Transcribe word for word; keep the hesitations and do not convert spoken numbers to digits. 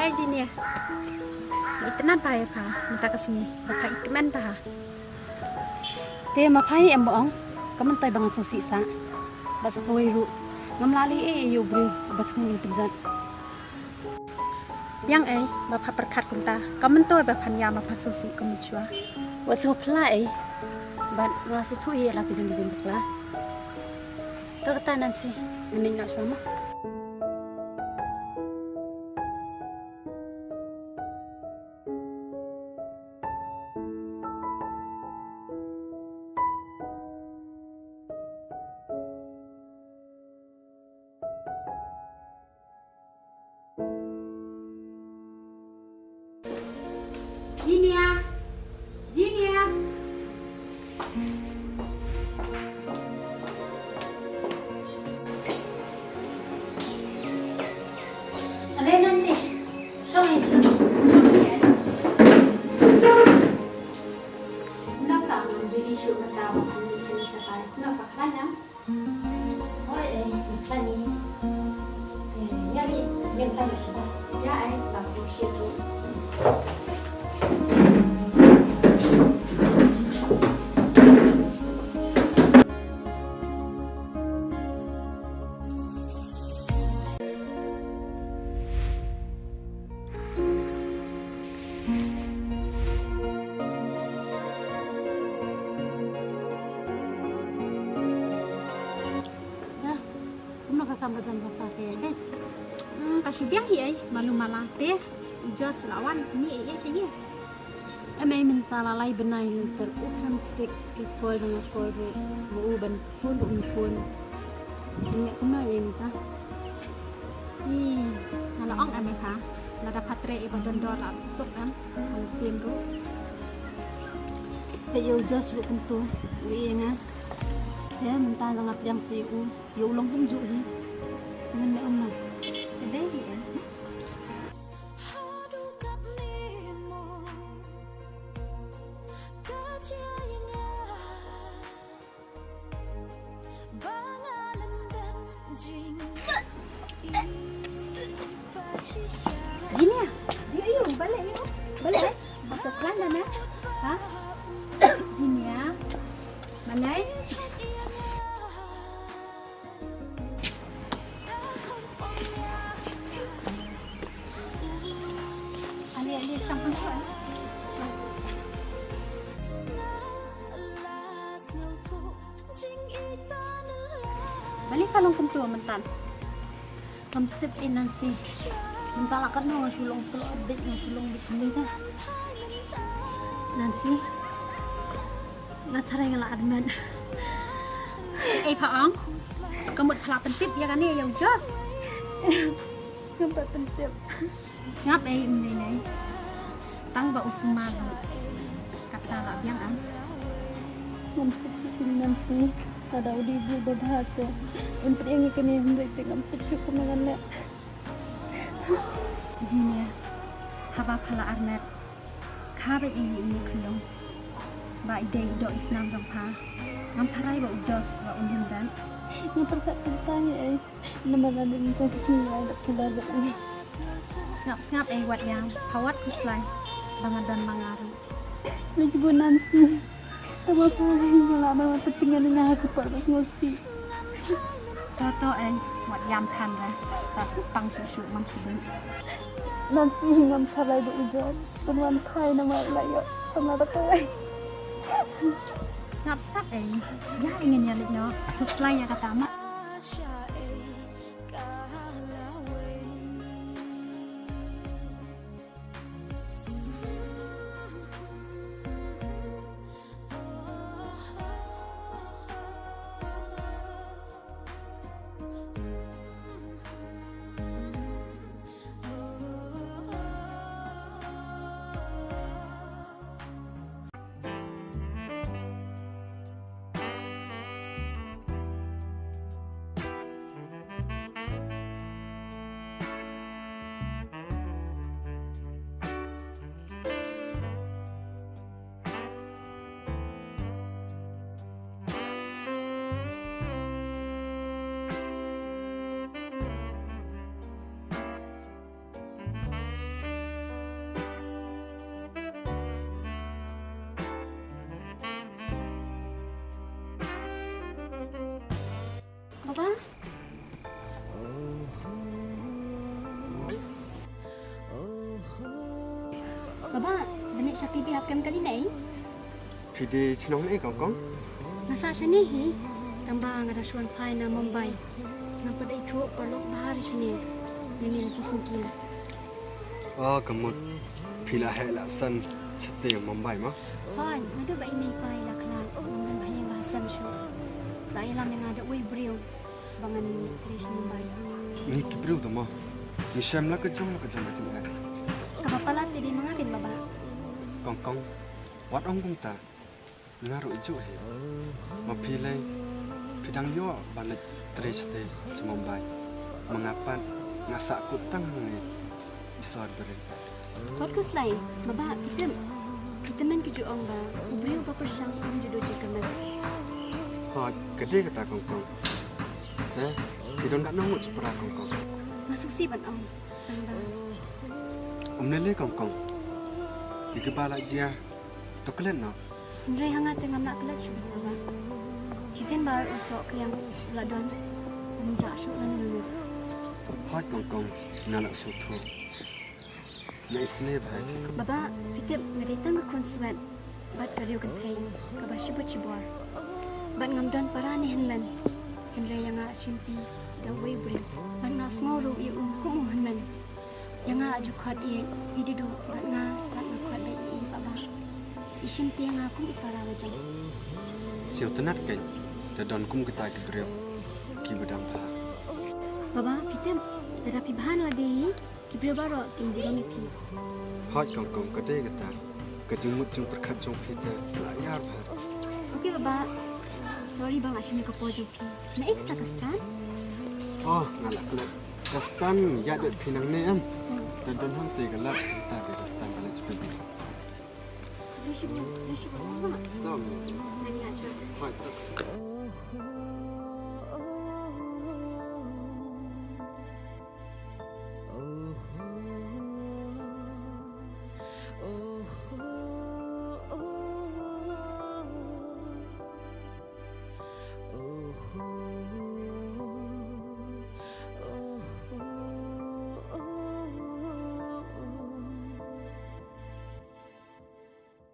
Ai Jinia, itynnad bha ïa pha mynta ka sngi, ba pha i kmen bha. Te ma pha hi em ba ong, ka myntoi ba ngan sngewsih sah. Bad sa kawei ruh, ngam lah leh ei ei ïa u briew ba thmu ïa u pynjot. Biang ei ba pha pyrkhat kumta, ka myntoi ba phan ïam ma pha sngewsih ka mynshuwa. Wat sngewphylla ei, bad nga sngewthuh hi ïa la ka jing ka jing bakla. To kata Nancy, ngan leit noh shuwa mo. Jinia! Jinia! Ade Nancy, shong ïa sha. Napa ngam ju leit shuh mynta ba ngam ju leit sha tai? Napa khlaiñ? Oi, eh, khlaiñ. Eh, ïa ngi, ïa khlaiñ sha ba. Ïa, eh, ba sngewsih tu. Ïa, kumno ka kam ka jong ka te, eh? Hmm, ka shu biang hi ei, malu mala te. U Jos la wan, ni ei ei sha ïa. Em ei mynta la lai bnai lynter u khlem tip ki call ba nga call ruh, ba u ban phone ruh um phone. Ngi kumno ei mynta. Ni, nga la ong em ei ha. Lada pha treh ïa ba don dor la suk em, ka mynsiem ruh. Te ïa u Jos ruh kumto, u ïa nga. Te mynta nga pdiang sa ïa u, ïa u long kumjuh hi. Ngan leh kumno. Te dei hi em. Jinia, Jinia, ayo, balei ni? Balei? Ba soklan dah na? Ha? Jinia, balei? Ali, ali, shang pun shang. Balei ka long kumto mynta? Ngam tip ei Nancy. Mynta la katno nga shu long tlot bit, nga shu long bit kumne ka. Nancy. Nga tharai nga la armet. Ei pha ong. Ka mut pha la pyntip ïa kane ïa u Jos. Ngam pat pyntip. Sngap ei, ym lei lei. Tang ba u sumar. Kata la biang am. Ngam tip shuh phi Nancy. Lada u dei u briew ba bha te un pdiang ïa kane, hynrei te ngam tip shuh kumno ngan leh. Jinia, haba pha la armet, kha beit ïa i khyllung ba i dei i doh i snam jong pha. Ngam tharai ba u Jos ba un hynrei. Nga pyrkhat tang tang ïa ei. Namar lada ngim tang ka sngi lai dap ka lar dap ïa. Sngap sngap ei, wat ïam, pha wat khuslai ba nga don ma nga ruh. Lei shibun Nancy. Tangba pha lei nga lah ban wan pyntieng ïa nga ha ka por ba sngewsih. To to ei, wat ïam than re. Sa pang shuh shuh, mam shu dei. Nancy, ngam tharai ba u Jos un wan phai namar la ïoh tang la da kawei. Sngap sngap ei. Ïa, ngin ïa leit noh. Khuslai ïa kata ma. Sha phi biang kem kali nei? Phi dei shnong nei, Kong Kong? Nga sah shane hi. Tang ba nga da shu wan phai na Mumbai. Nga pat dei thuh paralok bha re shane. Nga ni la ki sngewthuh. Oh, ka mut phi la heh la san shatei Mumbai mo? Hooid, naduh ba i mei i pa i la khlad, ngam don bha ïing bha sem shuh. La ïalam ïa nga da uwei u briew ba ngan trei sha Mumbai. Ngi ki briew te mo, ngi shem la ka jong la ka jong ka jingeh. Kaba palat te dei ma nga kein, Baba. Kong Kong, wat ong kumta. Nga ruh juh hi. Ma phi lei, phi dang ïoh ban leit trei shatei sha Mumbai. Ma nga pat, nga sah kut tang hangne. Isor bri. Wat khuslai, Baba, phi tip. Phi tip, men ki ju ong ba u briew ba pyrshang um ju duh jingkyrmen. Hooid, ka dei kata, Kong Kong. Te phi don katno ngut shipara, Kong Kong? Nga sngewsih ban ong, tang ba. Ym lei lei, Kong Kong. Ïa kiba la jia, to klet noh. Hynrei ha nga te ngam lah klet shuh, Baba. Shisien ba u soh ka ïang u la don, ngam jah shuh lano lano. Hooid, Kong Kong, nga la sngewthuh. Nga isynei bha ïa phi. Baba, phi tip, nga dei tang ka khun swet bad ka riew kynthei kaba shibit shibor. Bad ngam don para ne hynmen. Hynrei ïa nga shimti da uwei u briew. Bad nga sngew ruh ïa u kum u hynmen. Ïa nga ju khot ïa i dei duh bad nga, bad nga khot bad i, Baba. I shimti ïa nga kum i para la jong. Sngewtynnat kein, da don kum kita ki briew kiba dang bha. Baba, phi tip, lada phi bha na lade hi, ki briew baroh kin burom ïa phi. Hooid, Kong Kong, ka dei kata. Ka jingmut jingpyrkhat jong phi te la ïar bha. Okay, Baba. Sorry ba nga shim ïa ka por jong phi. Naei kata ka stand? Oh, nga la klet. Ka stand ïa dep phi nangne em. Te don hangtei ka lad, kata ka stand ka lad jong phi. Rishi bun, rishi bun, Baba. Tam. Nani aja. Hooid, tam.